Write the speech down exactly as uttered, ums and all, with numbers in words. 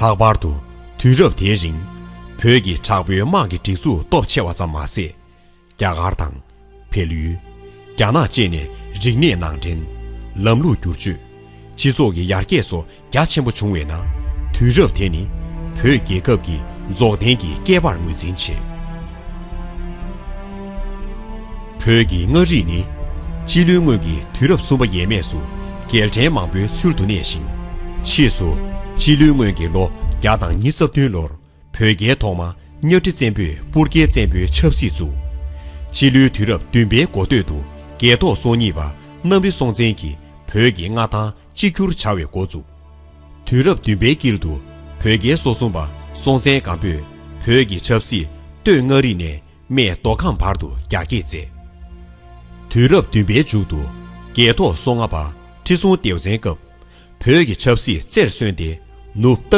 ལྷག་པར་དུ་དུས་རབས་དེའི་རིང་། བོད་ཀྱི་དྲག་པོའི་དམག་གི་སྒྲིག་འཛུགས་སྟོབས་ཆེ་བ་ཙམ་མ་ཟད། རྒྱ་གར་དང་། བལ་ཡུལ། རྒྱ་ནག་བཅས་ནས་རིག་གནས་ནང་འདྲེན། ལམ་ལུགས་བསྒྱུར་བཅོས། སྤྱི་ཚོགས་ཀྱི་ཡར་རྒྱས་སོགས་རྒྱ་ཆེན་པོ་བྱུང་བས་ན། དུས་རབས་དེ་ནི་བོད་རྒྱལ་ཁབ་ཀྱི་རྫོགས་ལྡན་གྱི་བསྐལ་པར་ངོས་འཛིན་བྱེད། བོད་ཀྱི་མངའ་རིས་ནི། སྤྱི་ལོའི་སྔོན་གྱི་དུས་རབས་གསུམ་པ་ཡས་མས་སུ་རྒྱལ་ཕྲན་མང་པོའི་ཚུལ་དུ་གནས་ཤིང་། ཕྱིས་སུ་སྤྱི་ལོའི་སྔོན་གྱི་ལོ་བརྒྱ་དང་ཉི་ཤུ་རྩ་བདུན་ལོར། བོད་རྒྱལ་ཐོག་མ་གཉའ་ཁྲི་བཙན་པོས་སྤུར་རྒྱལ་བཙན་པོའི་ཆབ་སྲིད་བཙུགས། སྤྱི་ལོའི་དུས་རབས་བདུན་པའི་འགོ་སྟོད་དུ་རྒྱལ་ཐོག་སོ་གཉིས་པ་གནམ་རི་སྲོང་བཙན་གྱིས་བོད་ཀྱི་མངའ་ཐང་གཅིག་གྱུར་བྱ་བའི་འགོ་བཙུགས། དུས་རབས་བདུན་པའི་དཀྱིལ་དུ་བོད་རྒྱལ་སོ་གསུམ་པ་སྲོང་བཙན་སྒམ་པོས་བོད་ཀྱི་ཆབ་སྲིད་སྟོད་མངའ་རིས་ནས་སྨད་མདོ་ཁམས་བར་དུ་རྒྱ་སྐྱེད་མཛད། དུས་རབས་བདུན་པའི་མཇུག་ཏུ་རྒྱལ་ཐོག་སོ་ལྔ་པ་ཁྲི་སྲོང་ལྡེའུ་བཙན་སྐབས། བོད་ཀྱི་ཆབ་སྲིད་རྩེར་སོན་ཏེ་ནུབ་རྟ་